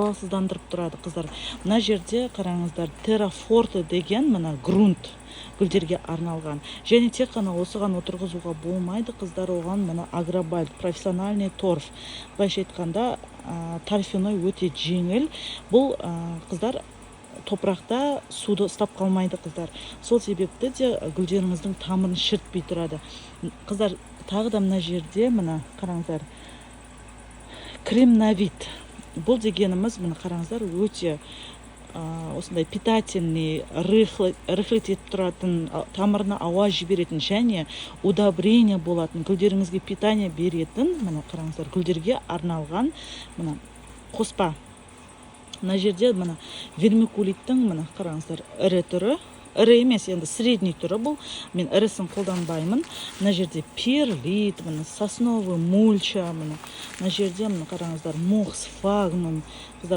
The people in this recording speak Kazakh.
Залалсыздандырып тұрады, қыздар. Мына жерде, қараңыздар, Террафорте деген, мына, грунт гүлдерге арналған. Және тек қана осыған отырғызуға болмайды, қыздар, оған, мына, Агробальт профессиональный торф, былайша айтқанда, торфяной, өте жеңіл бұл, қыздар, топырақта суды ұстап қалмайды, қыздар. Сол себепті де гүлдеріңіздің тамырын шірітпей тұрады, қыздар. Тағы да мына жерде, мына, қараңыздар, Кремновит. Бұл дегеніміз, міне, қараңыздар, өте осындай питательный, рыхлить етіп тұратын, тамырына ауа жіберетін және удобрение болатын, гүлдеріңізге питание беретін, міне, қараңыздар, гүлдерге арналған, мына, қоспа. Мына жерде, мына, вермикулиттің, мына, қараңыздар, ірі түрі, ірі емес енді, средний түрі бұл, мен ірісін қолданбаймын. Мына жерде перлит, міне, сосновый мульча, міне, мына жерде, міне, қараңыздар, мох сфагнум, қыздар.